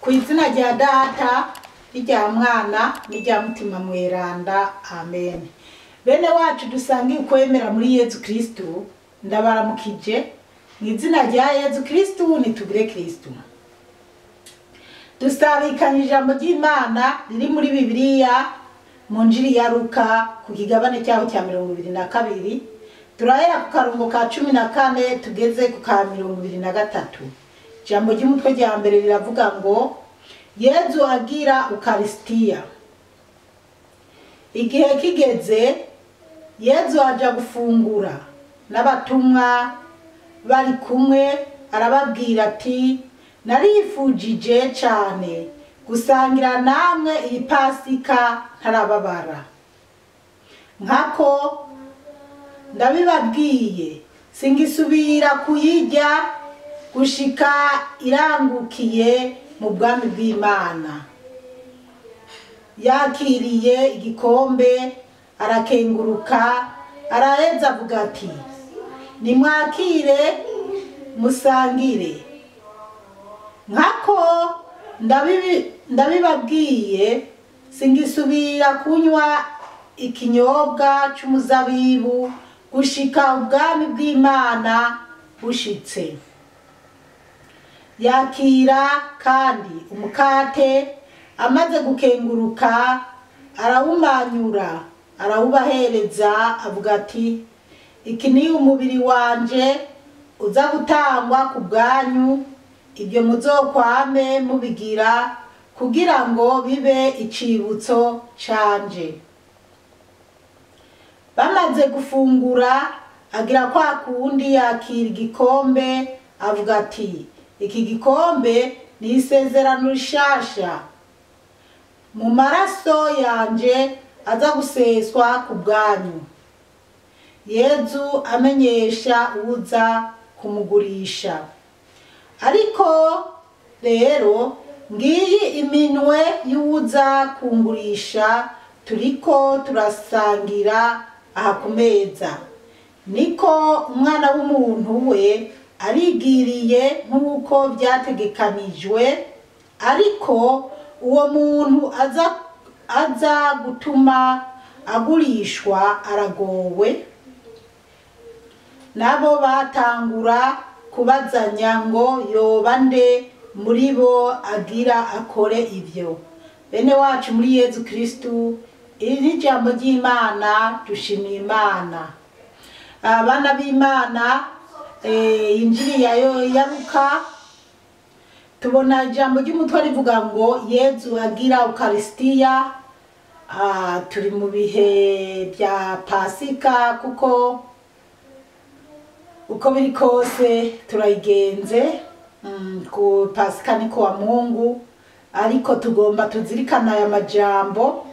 Ku izina rya Data n'irya Mwana n'irya Mutima Mweranda, amen. Bene wacu dusangiye ukwemera muri Yezu Kristu, ndabaramukije mu izina rya Yezu Kristu, nitugire Kristu. Dusabikanye ijambo ry'Imana riri muri Bibiliya mu Njiri ya Luka ku kigabane cyaho cya 22, turahera ku karongo ka 14 tugeze ku ka 23. Ijambo ry'umutwe rya mbere riravuga ngo Yezu agira Ukarisitiya. Igihe kigeze Yezu aja gufungura n'abatumwa bari kumwe, arababwira ati: narifujije cane gusangira namwe iyi Pasika ntarababara. Nkako ndabibabwiye, singisubira kuyirya gushika irangukiye mu bwami bw'Imana. Yakiriye igikombe arakenguruka, araheza avuga ati: nimwakire musangire. Nkako ndabibabwiye, singisubira kunywa ikinyobwa c'umuzabibu gushika ubwami bw'Imana bushitse. Yakira kandi umukate, amaze gukenguruka arawumanyura, arawubahereza avuga ati: iki ni umubiri wanje uza gutangwa ku bwanyu, ibyo muzokwame mubigira kugira ngo bibe icibutso canje. Bamaze gufungura agira kwa kundi, yakira igikombe avuga ati: iki gikombe ni isezerano rishasha mu maraso yanje aza guseswa ku bwanyu. Yezu amenyesha uza kumugurisha. Ariko rero ngiyi iminwe y'uwuza kungurisha, turiko turasangira aha ku meza. Niko umwana w'umuntu we arigiriye nk'uko byategekanijwe, ariko uwo muntu aza gutuma agurishwa aragowe. Nabo batangura kubazanya ngo yoba nde muri bo agira akore ivyo. Bene wacu muri Yezu Kristu, iri ni ijambo ry'Imana, dushimiye Imana. Abana b'Imana, Injiri ya Luka tubona ijambo ry'umutwe rivuga ngo Yezu agira Ukarisitiya. Turi mu bihe bya Pasika, kuko uko biri kose turayigenze ku Pasika niko wa Mungu, ariko tugomba tuzirikana aya majambo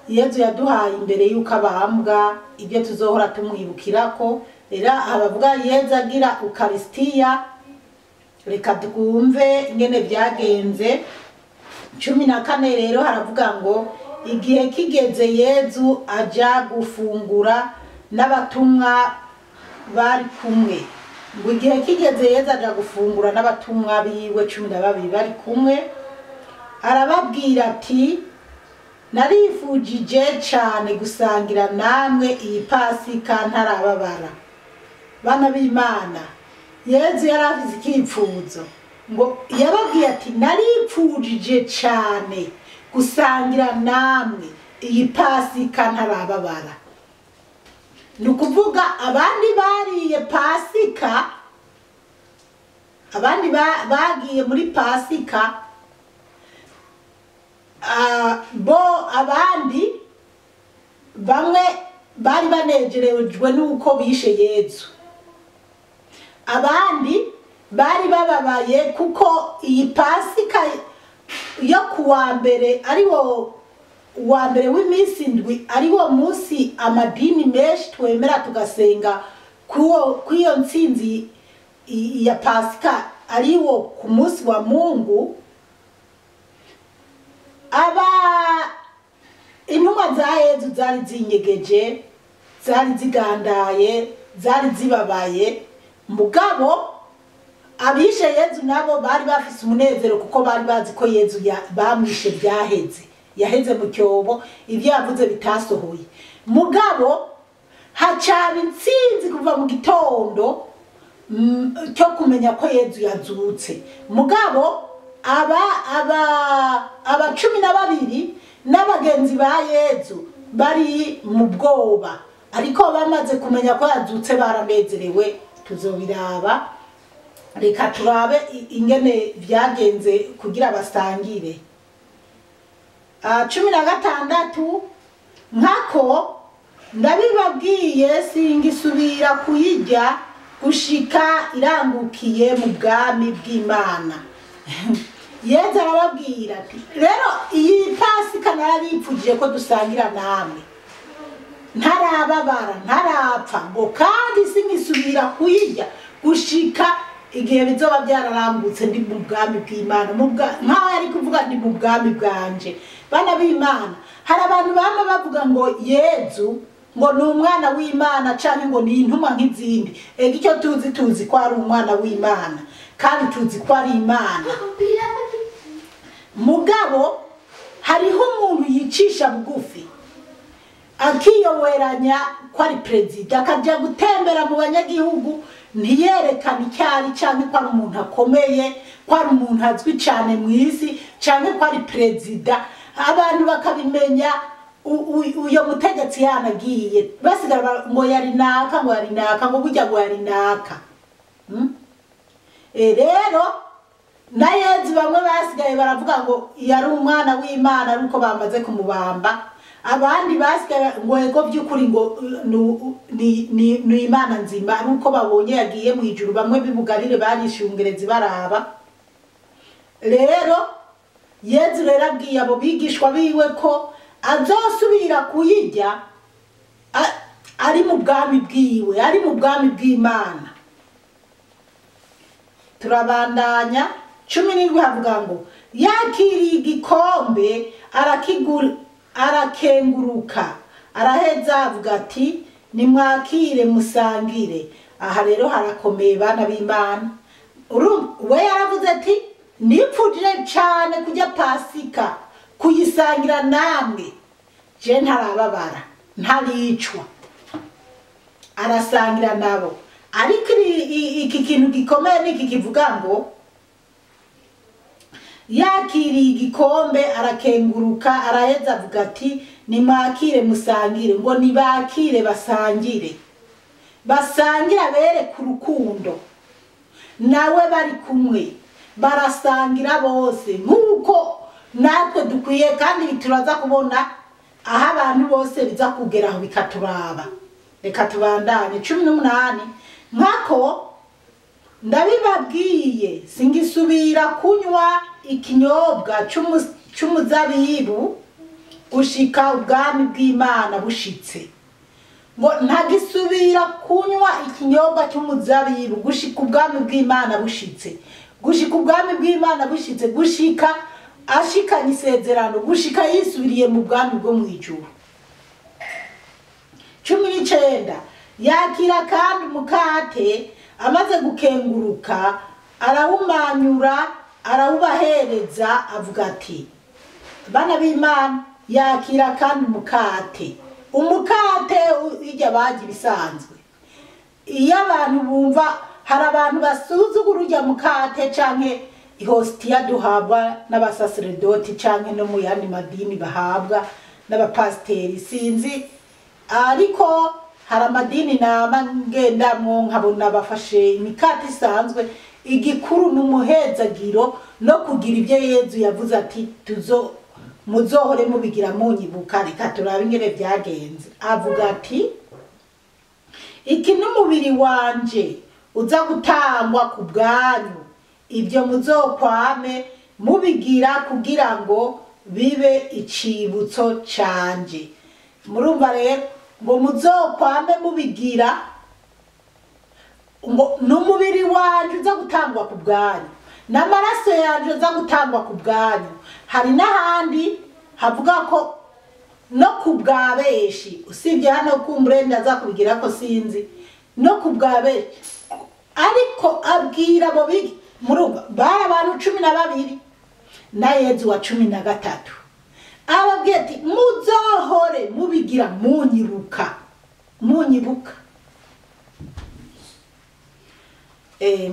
Yezu yaduhaye imbere yuko abambwa, ibyo tuzohora tumwibukirako. Rero abavuga Yezu agira Ukarisitiya, reka twumve ingene byagenze. 14 rero haravuga ngo igihe kigeze Yezu aja gufungura n'abatumwa bari kumwe. Ngo igihe kigeze Yezu aja gufungura n'abatumwa biwe 12 bari kumwe, arababwira ati: narifujije cane gusangira namwe iyi Pasika ntarababara. Bana b'Imana, Yezu yari afise ikipfuzo, ngo yababwiye ati: naripfujije cane gusangira namwe iyi Pasika ntarababara. Ni ukuvuga abandi bariye Pasika, abandi bagiye muri Pasika, bo abandi bamwe bari banejerejwe nuko bishe Yezu, abandi bari bababaye kuko iyi Pasika yo kuwa mbere ari wo wa mbere w'iminsi indwi, ari wo munsi amadini menshi twemera tugasenga kw'iyo ntsinzi ya Pasika, ari wo ku munsi wa Mungu. Aba intumwa za Yezu zari zinyegeje, zari zigandaye, zari zibabaye, mugabo Abishe Yezu nabo bari bafise umunezero kuko bari bazi ko Yezu bamwishe byaheze, yaheze mu cyobo, ibyo yavuze bitasohoye. Mugabo hacaba intsinzi kuva mu gitondo cyo kumenya ko Yezu yazutse. Mugabo aba 12 n'abagenzi ba Yezu bari mu bwoba, ariko bamaze kumenya ko yazutse baranezerewe. Tuzobiraba, reka turabe ingene byagenze kugira basangire. 16 nkako ndabibabwiye singisubira kuyirya gushika irangukiye mu bwami bw'Imana. Yezu arababwira ati rero iyi Pasika narabipfujije ko dusangira namwe, ntarababara ntarapfa, ngo kandi singisubira kuyirya gushika igihe bizoba byararangutse ndi mu bwami bw'Imana. Nkaho yari kuvuga ndi mu bwami bwanje. Bana b'Imana, hari abantu bama bavuga ngo Yezu ngo ni umwana w'Imana canke ngo ni intumwa nk'izindi. Ega icyo tuzi ko ari umwana w'Imana, kandi tuzi ko ari Imana. Mugabo hariho umuntu yicisha bugufi akiyoberanya ko ari perezida, akajya gutembera mu banyagihugu ntiyerekane icyo ari, canke ko ari umuntu akomeye, ko ari umuntu azwi cyane mu isi, canke ko ari perezida. Abantu bakabimenya uyo mutegetsi yanagiye, basigara ngo yari naka, ngo yari naka, ngo burya ngo yari naka. Rero na Yezu bamwe basigaye baravuga ngo yari umwana w'Imana ariko bamaze kumubamba. Abandi basigaye ngo ego by'ukuri ngo ni Imana nzima ariko babonye yagiye mu ijuru. Bamwe bibugarire barishungerezi baraba. Rero Yezu rero abwiye abo bigishwa biwe ko azosubira kuyirya ari mu bwami bwiwe, ari mu bwami bw'Imana. Turabandanya 17 havuga ngo yakiriye igikombe arakenguruka, araheza avuga ati nimwakire musangire. Aha rero harakomeye bana b'Imana. We yaravuze ati nipfujije cyane kujya Pasika kuyisangira namwe, je ntarababara ntaricwa. Arasangira nabo. Ariko iki kintu gikomeye niki kivuga ngo yakiriye igikombe arakenguruka, araheza avuga ati nimwakire musangire. Ngo nibakire basangire, basangira bereke urukundo, nawe bari kumwe barasangira bose nkuko natwe dukwiye. Kandi turaza kubona aho abantu bose biza kugeraho bikaturaba. Reka tubandanye. 18 nkako ndabibabwiye singisubira kunywa ikinyobwa cy'umuzabibu gushika ubwami bw'Imana bushitse. Ngo ntagisubira kunywa ikinyobwa cy'umuzabibu gushika ubwami bw'Imana bushitse, gushika ubwami bw'Imana bushitse, gushika ashikanye isezerano, gushika yisubiriye mu bwami bwo mu ijuru. 19 yakira kandi umukate, amaze gukenguruka arawumanyura arawubahereza avuga ati bana b'Imana, yakira kandi umukate. Umukate ijya baji bisanzwe, iyo abantu bumva hari abantu basuzugura urya mukate canke ihostia duhabwa n'abasaserdoti canke no mu yandi madini bahabwa n'abapasteri, sinzi, ariko hari amadini nama ngendamwo nkabona bafashe imikate isanzwe. Igikuru n'umuhezagiro no kugira ibyo Yezu yavuze ati tuzo muzohore mubigira munyibuka. Reka turabe ingene byagenze. Avuga ati iki n'umubiri wanje uza gutangwa ku bwanyu, ibyo muzokwame mubigira kugira ngo bibe icibutso canje. Murumva rero ngo muzokwame mubigira, ngo n'umubiri wanje uza gutangwa ku bwanyu n'amaraso yanje uza gutangwa ku bwanyu. Hari n'ahandi havuga ko no ku bwa benshi, usibye hano kumburenda aza kubigira ko sinzi, no ku bwa benshi. Ariko abwira abo bigi murumva bari abantu 12 na Yezu wa 13, ababwiye ati muzohore mubigira munyibuka, munyibuka,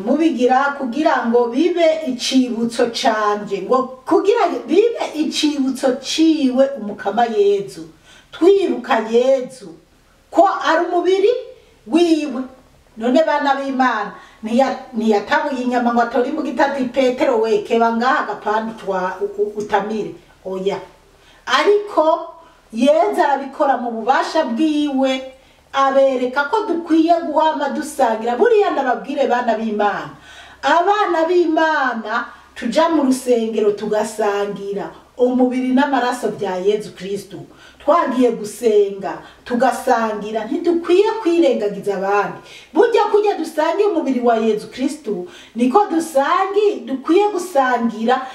mubigira kugira ngo bibe icibutso canje, ngo kugira bibe icibutso ciwe umukama Yezu. Twibuka Yezu ko ari umubiri wiwe. None bana b'Imana, ntiyatabuye inyama ngo atore imbugita ati Petero we keba ngaha agapande utamire, oya. Ariko Yezu arabikora mu bubasha bwiwe, abereka ko dukwiye guhama dusangira. Buriya ndababwire bana b'Imana, abana b'Imana tuja mu rusengero tugasangira umubiri n'amaraso bya Yezu Kristo, twagiye gusenga tugasangira, ntidukwiye kwirengagiza abandi. Burya kujya dusangira umubiri wa Yezu Kristo niko dukwiye gusangira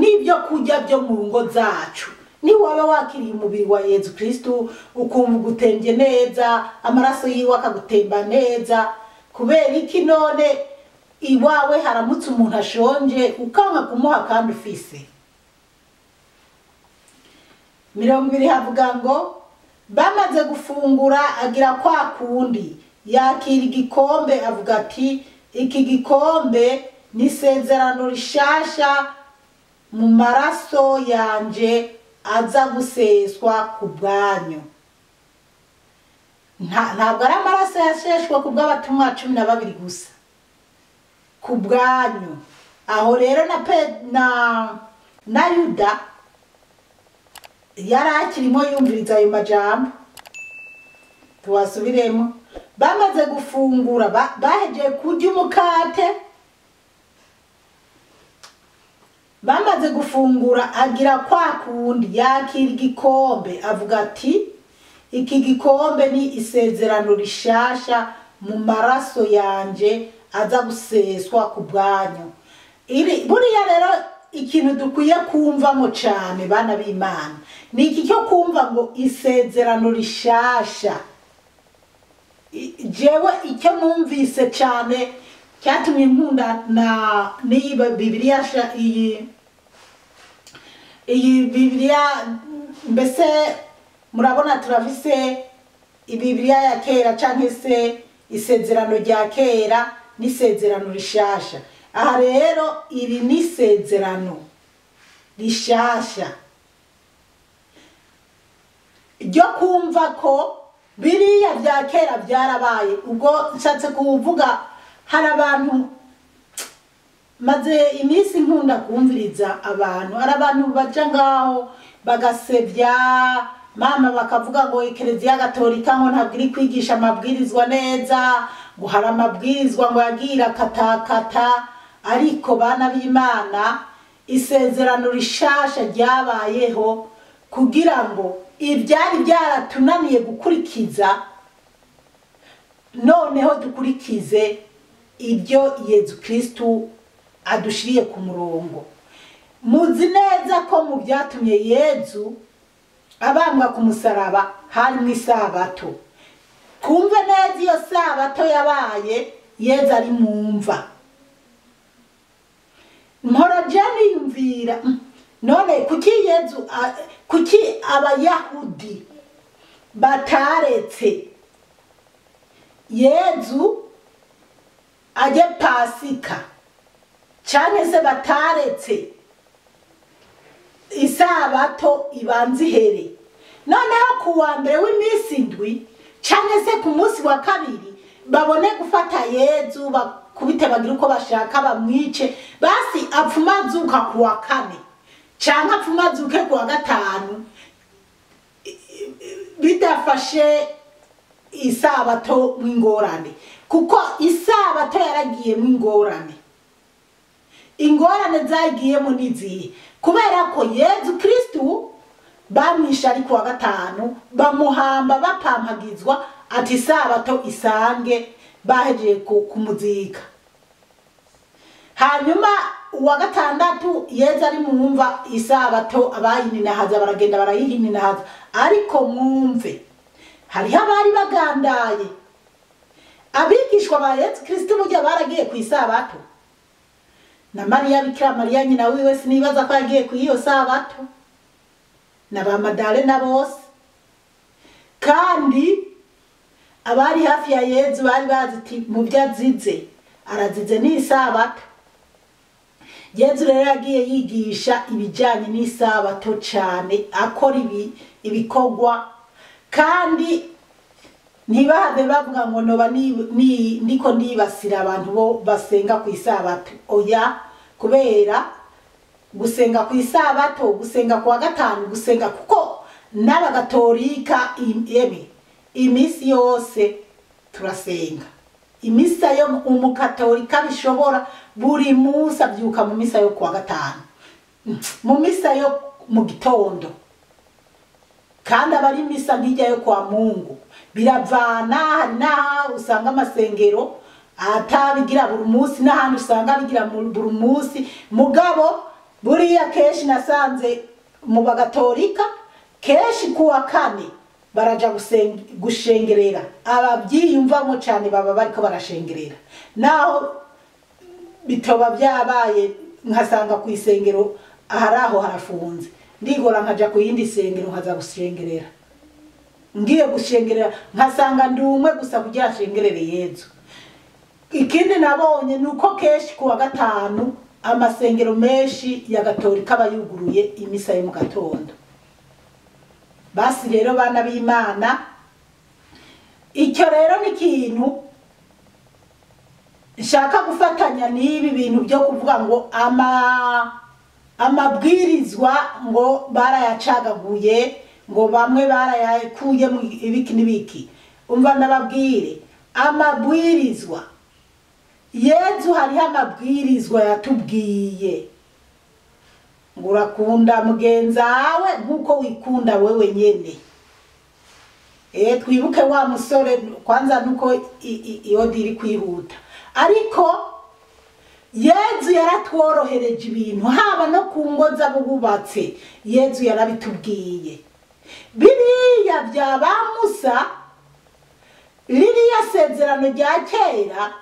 n'ibyo kurya byo mu ngo zacu. Ni waba wakiriye umubiri wa Yezu Kristo ukumva ugutembye neza, amaraso yiwe akagutemba neza, kubera iki none iwawe haramutse umuntu ashonje ukanka kumuha kandi ufise? 20 havuga ngo bamaze gufungura agira kwa kundi, yakira igikombe avuga ati iki gikombe ni isezerano rishasha mu maraso yanje aza guseswa ku bwanyu. Ntabwo ari amaraso yaseshwa ku bw'abatumwa 12 gusa, ku bwanyu. Aho rero na Yuda yari akirimo yumviriza ayo majambo. Tuwasubiremo. Bamaze gufungura, bahejeje kurya umukate, bamaze gufungura agira kwa kundi, yakira igikombe avuga ati iki gikombe ni isezerano rishasha mu maraso yanje aza guseswa ku bwanyu. Buriya rero ikintu dukwiye kumvamo cyane bana b'Imana ni iki cyo kumva ngo isezerano rishasha. Jewe icyo numvise cyane cyatumye nkunda na n'iyi Bibiliya, iyi Bibiliya, mbese murabona turafise Bibiliya ya kera canke se isezerano rya kera n'isezerano rishasha. Aha rero iri ni isezerano rishasha ryo kumva ko biriya bya kera byarabaye. Ubwo nshatse kuvuga hari abantu maze iminsi nkunda kumviriza abantu, hari abantu baja ngaho bagasebya mama, bakavuga ngo Ekereziya Gatolika ngo ntabwo iri kwigisha amabwirizwa neza, ngo hari amabwirizwa ngo yagira katakata. Ariko bana b'Imana, isezerano rishasha ryabayeho kugira ngo ibyari byaratunaniye gukurikiza noneho dukurikize ibyo Yezu Kristo adushiriye ku murongo. Muzi neza ko mu byatumye Yezu abambwa ku musaraba harimo isabato. Kumve neza iyo sabato yabaye Yezu ari mu mva. Mpora je niyumvira none kuki Yezu, kuki Abayahudi bataretse Yezu ajye Pasika, cyane se bataretse isabato ibanza ihere, noneho ku wa mbere w'iminsi indwi cyane se ku munsi wa kabiri babone gufata Yezu bakubite bagire uko bashaka bamwice, basi apfuma azuka ku wa kane cyangwa apfuma azuke ku wa gatanu, bidafashe isabato mw'ingorane, kuko isabato yaragiye mw'ingorane. Ingorane zagiyemo n'izihe? Kubera ko Yezu Kristo bamwishe ari ku wa gatanu, bamuhamba bapampagizwa ati isabato isange bahejeje kumuzika. Hanyuma uwa gatandatu Yezu ari mu mva, isabato abayinininahaza baragenda barayihininahaza. Ariko mwumve, hariho abari bagandaye, Abigishwa ba Yezu Kristo burya baragiye ku isabato. Na Mariya Bikira Mariya nyina wiwe sinibaza ko yagiye ku iyo sabato, na ba Madalena bose. Kandi abari hafi ya Yezu bari bazi ati mu byo azize arazize n'isabato. Yezu rero yagiye yigisha ibijyanye n'isabato cyane, akora ibikorwa, kandi ntibahave bavuga ngo noba niko nibasira abantu bo basenga ku isabato. Oya, kubera gusenga ku isabato, gusenga kuwa gatanu, gusenga kuko n'abagatolika iminsi yose turasenga. Imisa yo umukatolika bishobora buri munsi abyuka mu misa yo kuwa gatanu, mu misa yo mu gitondo, kandi abari misa nk'ijya yo kwa Mungu. Biravana, hari n'aho usanga amasengero atabigira buri munsi, n'ahandi usanga bigira buri munsi. Mugabo buriya kenshi nasanze mu bagatolika kenshi kuwa kane baraja gushengerera. Ababyiyumvamo cyane baba bariko barashengerera, naho bitoba byabaye nkasanga ku isengero aharaho harafunze, ndigora nkaja ku yindi sengero nkaza gushengerera. Ngiye gushengerera nkasanga ndi umwe gusa kugira nshengerere Yezu. Ikindi nabonye nuko kenshi kuwa gatanu amasengero menshi ya gatolika bayuguruye imisa yo mu gatondo. Basi rero bana b'Imana, icyo rero ni ikintu nshaka gufatanya n'ibi bintu byo kuvuga ngo amabwirizwa ngo barayacagaguye, ngo bamwe barayakuye mu ibiki n'ibiki. Umva ndababwire, amabwirizwa Yezu hariho amabwirizwa yatubwiye ngo urakunda mugenzawe nkuko wikunda wewe nyene. Twibuke wa musore kwanza nuko iyo diri kwihuta, ariko Yezu yaratworohereje ibintu, haba no ku ngo z'abubatse Yezu yarabitubwiye. Biriya bya ba Musa, ririya sezerano rya kera,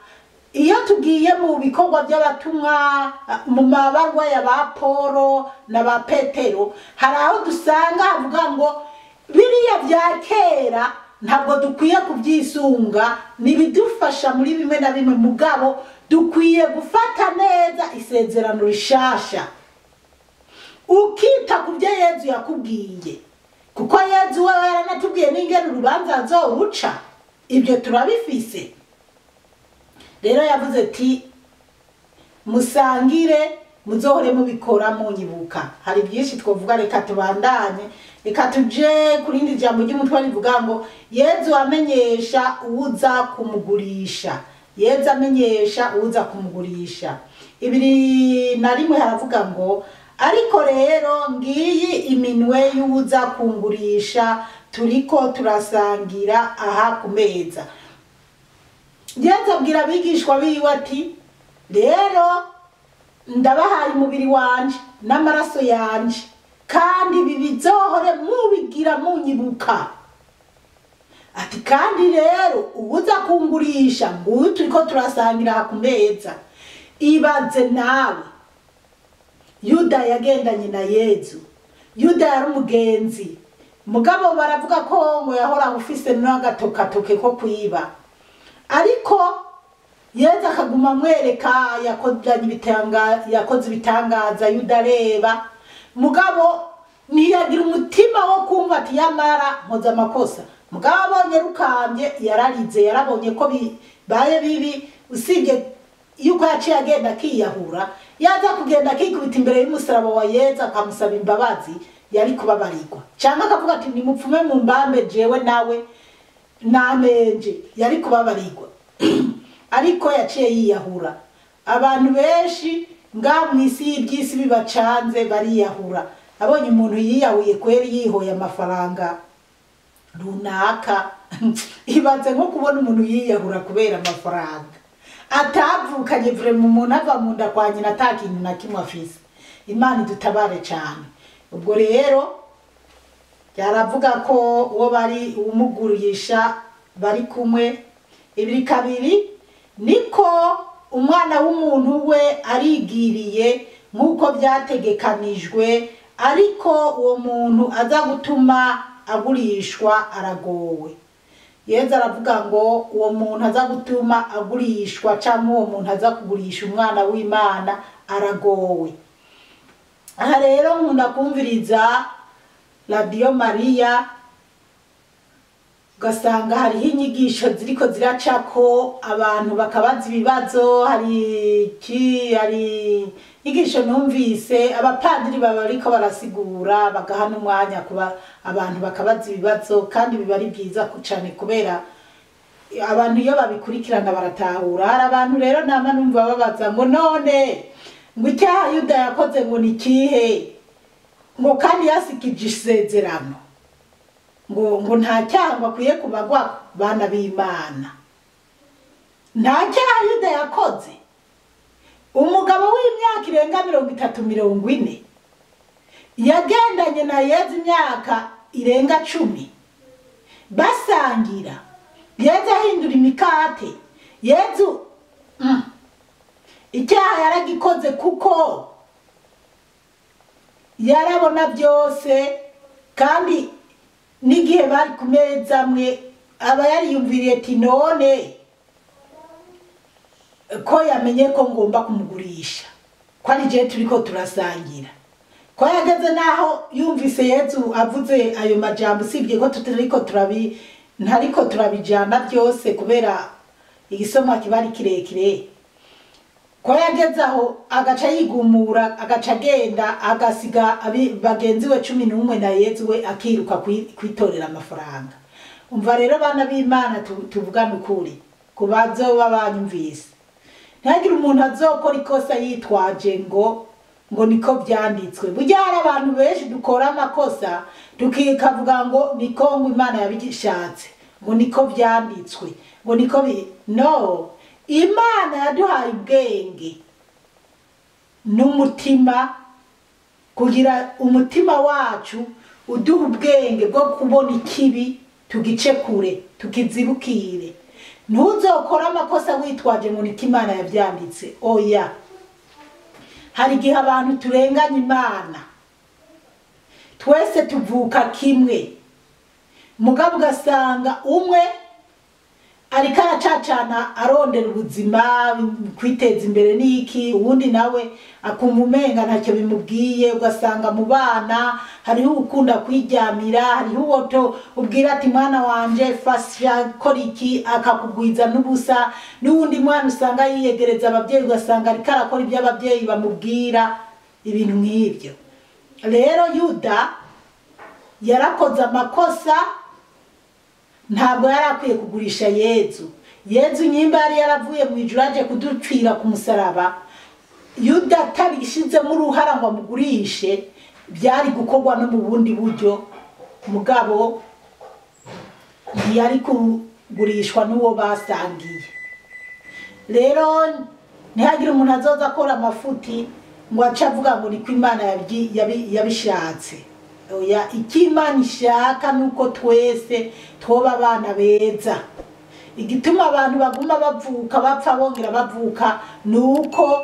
iyo tugiye mu bikorwa by'abatumwa, mu mabarwa ya ba Polo na ba Petero, hari aho dusanga havuga ngo biriya bya kera ntabwo dukwiye kubyisunga, nibidufasha muri bimwe na bimwe, mugabo dukwiye gufata neza isezerano rishasha, ukita ku byo Yezu yakubwiye, kuko Yezu we yaranatubwiye n'ingene urubanza azoruca, ibyo turabifise. Rero yavuze ati musangire muzohore mubikora munyibuka. Hari byinshi twovuga, reka tubandanye, reka tuje kurindi jambo ry'umutwe rivuga ngo Yezu amenyesha uza kumugurisha. Yezu amenyesha uza kumugurisha. 21 haravuga ngo ariko rero ngiyi iminwe y'uza kungurisha, turiko turasangira aha ku meza. Yezu abwira abigishwa biwe ati rero ndabahaye umubiri wanje n'amaraso yanje, kandi ibi bizohore mubigira munyibuka. Ati kandi rero uza kungurisha nguyu turiko turasangira aha ku meza. Ibaze nawe, Yuda yagendanye na Yezu. Yuda yari umugenzi, mugabo baravuga ko ngo yahora ufise n'agatokatoke ko kwiba, ariko Yezu akaguma amwereka yakoze ibitangaza Yuda areba, mugabo ntiyagira umutima wo kumva ati yamara nkoze amakosa. Mugabo abonye rukambye yararize, yarabonye ko bibaye bibi, usibye yuko yaciye agenda akiyahura, yaza kugenda akikubita imbere y'umusaraba wa Yezu akamusaba imbabazi, yari kubabarirwa, cyangwa akavuga ati nimupfume mu mbambe jewe nawe namenje, yari kubabarirwa. Ariko yaciye yiyahura. Abantu benshi nga mw'isi y'iby'isi bibacanze bariyahura. Abonye umuntu yiyahuye kweri yihoye amafaranga runaka, ibaze nko kubona umuntu yiyahura kubera amafaranga atavukanye, vraiment umuntu ava mu nda kwa nyina ata kintu na kimwe afise. Imana idutabare cyane. Ubwo rero yaravuga ko uwo bari umugurisha bari kumwe. 2:2 niko umwana w'umuntu we arigiriye nk'uko byategekanijwe, ariko uwo muntu aza gutuma agurishwa aragowe. Yezu aravuga ngo uwo muntu aza gutuma agurishwa cyangwa uwo muntu aza kugurisha umwana w'Imana aragowe. Aha rero nkunda kumviriza Radio Maria, ugasanga hariho inyigisho ziriko ziracako abantu bakabaza ibibazo. Hari inyigisho numvise abapadiri baba bariko barasigura, bagaha n'umwanya kuba abantu bakabaza ibibazo, kandi biba ari byiza cane kubera abantu iyo babikurikirana baratahura. Hari abantu rero nama numva babaza ngo none ngo icyaha Yuda yakoze ngo ni ikihe, ngo kandi yasikije isezerano, ngo nta cyaha ngo akwiye kubagwa bana b'Imana. Nta cyaha Yuda yakoze. Umugabo w'imyaka irenga 30 40 yagendanye na Yezu imyaka irenga 10 basangira, Yezu ahindura imikate. Yezu icyaha yaragikoze kuko yarabona byose, kandi n'igihe bari ku meza amwe aba yariyumviriye ati none ko yamenye ko ngomba kumugurisha, ko ari je turiko turasangira. Ko yageze naho yumvise Yezu avuze ayo majambo, usibye ko tutariko ntariko turabijana byose kubera igisomwa kibari kirekire. Ko yageze aho agaca yigumura, agaca agenda, agasiga bagenzi we 11 na Yezu we akiruka kwitorera amafaranga. Umva rero bana b'Imana, tuvugane ukuri ku bazoba banyumvise, ntihagire umuntu azokora ikosa yitwaje ngo niko byanditswe. Burya hari abantu benshi dukora amakosa tukikavuga ngo niko ngo Imana yabishatse, ngo niko byanditswe, ngo niko no. Imana yaduhaye ubwenge n'umutima, kugira umutima wacu uduha ubwenge bwo kubona ikibi tugice kure, tukizibukire. Ntuzokora amakosa witwaje ngo niko Imana yabyanditse. Oya, hari igihe abantu turenganya Imana. Twese tuvuka kimwe, mugabo ugasanga umwe ariko aracacana arondera ubuzima, kwiteza imbere n'iki, uwundi nawe akumva umenga ntacyo bimubwiye. Ugasanga mu bana hariho ukunda kwiryamira, hariho uwo ubwira ati mwana wanje fasha kora iki, akakugwiza n'ubusa. N'uwundi mwana usanga yiyegereza ababyeyi, ugasanga ariko arakora ibyo ababyeyi bamubwira, ibintu nk'ibyo. Rero Yuda yarakoze amakosa, ntabwo yari akwiye kugurisha Yezu. Yezu nyimba yari yaravuye mu ijuru aje kudupfira ku musaraba, Yuda atabishizemo uruhara ngo amugurishe, byari gukorwa no mu bundi buryo, mugabo ntiyari kugurishwa n'uwo basangiye. Rero ntihagire umuntu azoza akora amafuti ngo ace avuga ngo niko Imana yabishatse. Oya, icyo Imana ishaka nuko twese twoba abana beza. Igituma abantu baguma bavuka bapfa bongera bavuka nuko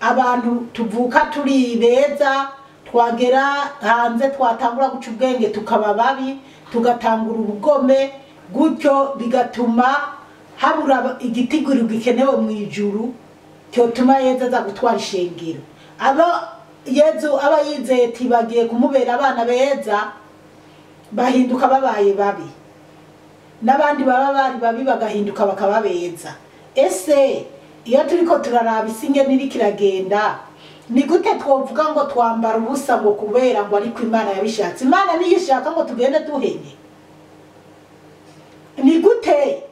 abantu tuvuka turi beza, twagera hanze twatangura guca ubwenge tukaba babi, tugatangura ubugome, gutyo bigatuma habura igitigiri gikenewe mu ijuru cyotuma Yezu aza gutwara ishengero. Abo Yezu aba yizeye ati bagiye kumubera abana beza, bahinduka babaye babi, n'abandi baba bari babi bagahinduka bakaba beza. Ese iyo turiko turaraba isi ingene iriko iragenda, ni gute twovuga ngo twambara ubusa ngo kubera ngo ariko Imana yabishatse? Imana niyo ishaka ngo tugende duhenye. Ni gute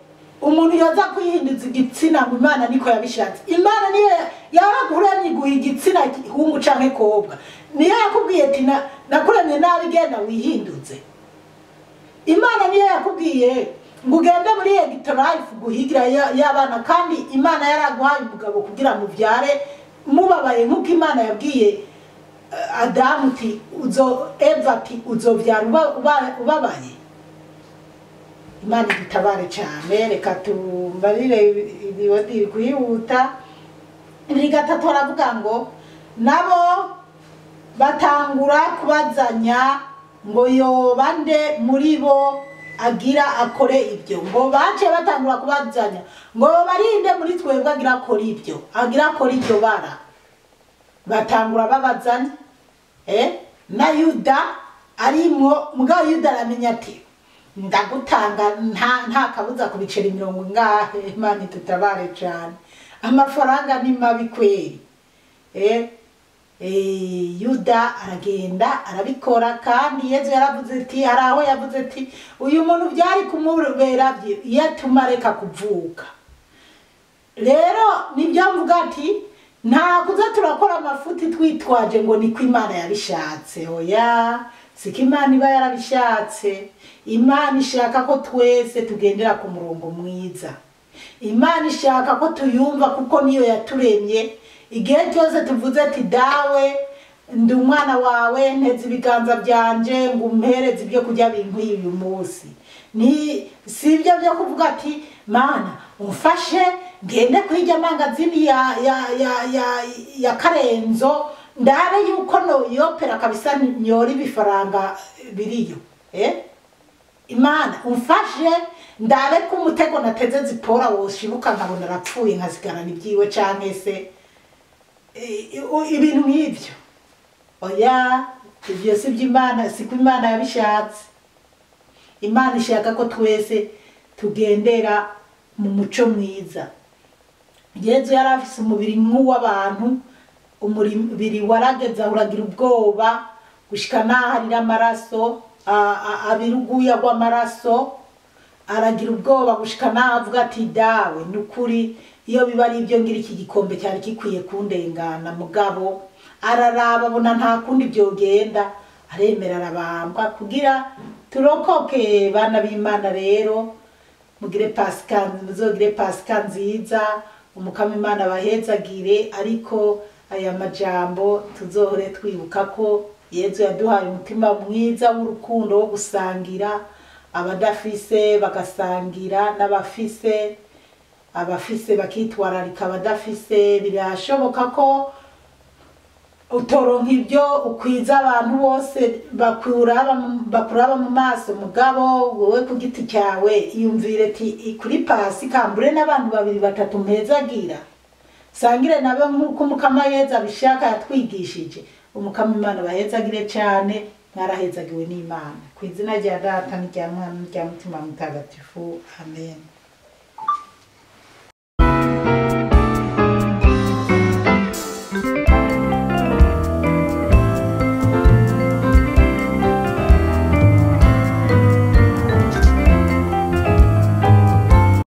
umuntu yoza kwihinduza igitsina ngo Imana niko yabishatse? Imana niyo yarakuremye iguha igitsina hungu canke kobwa, niyo yakubwiye ati nakuremye nabi genda wihinduze. Imana niyo yakubwiye ngo ugende muri Egitolife guhigira y'abana, kandi Imana yaraguhaye umugabo kugira muvyare mubabaye, nk'uko Imana yabwiye Adamu ati Eva ati uzovyara ubabaye. Imana idutabare cyane. Reka tumbarire ibiwodi kwihuta. 2:3 aravuga ngo nabo batangura kubazanya ngo yoba nde muri bo agira akore ibyo. Ngo bace batangura kubazanya ngo barinde muri twebwe agira akore ibyo, agira akore ibyo bara. Batangura babazanya na Yuda arimwo. Mugabo Yuda aramenya ati ndagutanga nta kabuza ku biceri 40 ngahe. Imana itutabare cyane, amafaranga ni mabi kweri. Yuda aragenda arabikora. Kandi Yezu yaravuze ati, hari aho yavuze ati uyu muntu byari kumubera iyo atuma reka kuvuka. Rero nibyo mvuga ati nta kuza turakora amafuti twitwaje ngo niko Imana yabishatse. Oya, siko Imana iba yarabishatse. Imana ishaka ko twese tugendera ku murongo mwiza. Imana ishaka ko tuyumva kuko niyo yaturemye. Igihe cyose tuvuze ati dawe ndi umwana wawe, nteze ibiganza byanje ngo umpereze ibyo kurya binkwiye uyu munsi, ni si ibyo byo kuvuga ati Mana umfashe ngende kwirya mangazini ya Karenzo ndabe yuko no yopera kabisa nyora ibifaranga biriyo. Imana umfashe ndabe ko umutego nateze zipora woshibuka nkabona arapfuye nkasigarana ibyiwe canke se ibintu nk'ibyo. Oya, ibyo si by'Imana, siko Imana yabishatse. Imana ishaka ko twese tugendera mu muco mwiza. Yezu yari afise umubiri nk'uw'abantu, umubiri warageza uragira ubwoba gushika n'aho arira amaraso, abira uguya rw'amaraso, aragira ubwoba gushika n'aho avuga ati dawe nukuri iyo biba ari ibyo ngira iki gikombe cyari gikwiye kundengana. Mugabo araraba abona nta kundi byogenda, aremera arabambwa kugira turokoke. Bana b'Imana rero mugire Pasika, muzogire Pasika nziza, Umukama Imana abahezagire. Ariko aya majambo tuzohore twibuka ko Yezu yaduhaye umutima mwiza w'urukundo wo gusangira, abadafise bagasangira n'abafise, abafise bakitwararika abadafise. Birashoboka ko utoronka ibyo ukwiza abantu bose bakuraba mu maso, mugabo wowe ku giti cyawe iyumvire ati kuri Pasika mbure n'abantu 2 3 mpezagira, sangire nabo nk'uko Umukama Yezu abishaka yatwigishije. Umukama Imana bahezagire cyane, mwarahezagiwe n'Imana. Ku izina rya Data n'irya Mwana n'irya Mutima Mutagatifu, amen.